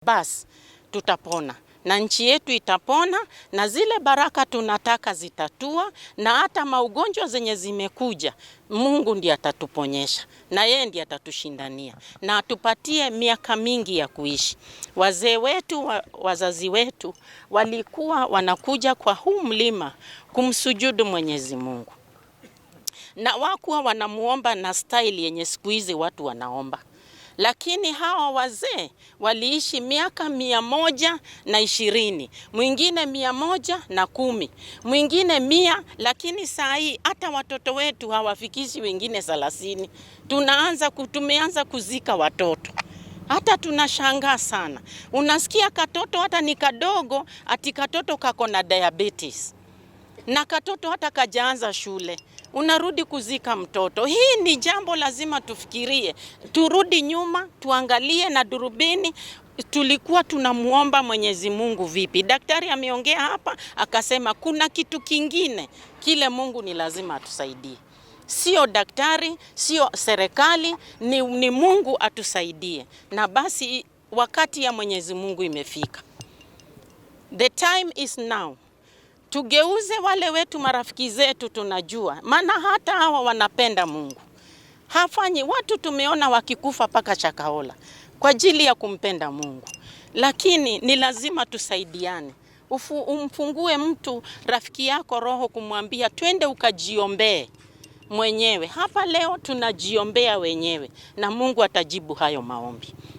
Basi tutapona na nchi yetu itapona, na zile baraka tunataka zitatua, na hata maugonjwa zenye zimekuja, Mungu ndiye atatuponyesha na yeye ndiye atatushindania na atupatie miaka mingi ya kuishi. Wazee wetu wazazi wetu walikuwa wanakuja kwa huu mlima kumsujudu Mwenyezi Mungu, na wakuwa wanamuomba na style yenye siku hizi watu wanaomba, lakini hawa wazee waliishi miaka 120, mwingine 110, mwingine 100, lakini saa hii hata watoto wetu hawafikishi wengine 30. Tumeanza kuzika watoto. Hata tunashangaa sana. Unasikia katoto hata ni kadogo, ati katoto kako na diabetes na katoto hata kajaanza shule, unarudi kuzika mtoto. Hii ni jambo lazima tufikirie, turudi nyuma, tuangalie na durubini, tulikuwa tunamuomba Mwenyezi Mungu vipi? Daktari ameongea hapa akasema kuna kitu kingine kile Mungu ni lazima atusaidie. Sio daktari, sio serikali, ni Mungu atusaidie. Na basi wakati ya Mwenyezi Mungu imefika. The time is now. Tugeuze wale wetu marafiki zetu tunajua, maana hata hawa wanapenda Mungu. Hafanyi watu tumeona wakikufa paka Shakahola kwa ajili ya kumpenda Mungu, lakini ni lazima tusaidiane. Umfungue mtu rafiki yako roho kumwambia twende ukajiombee mwenyewe. Hapa leo tunajiombea wenyewe na Mungu atajibu hayo maombi.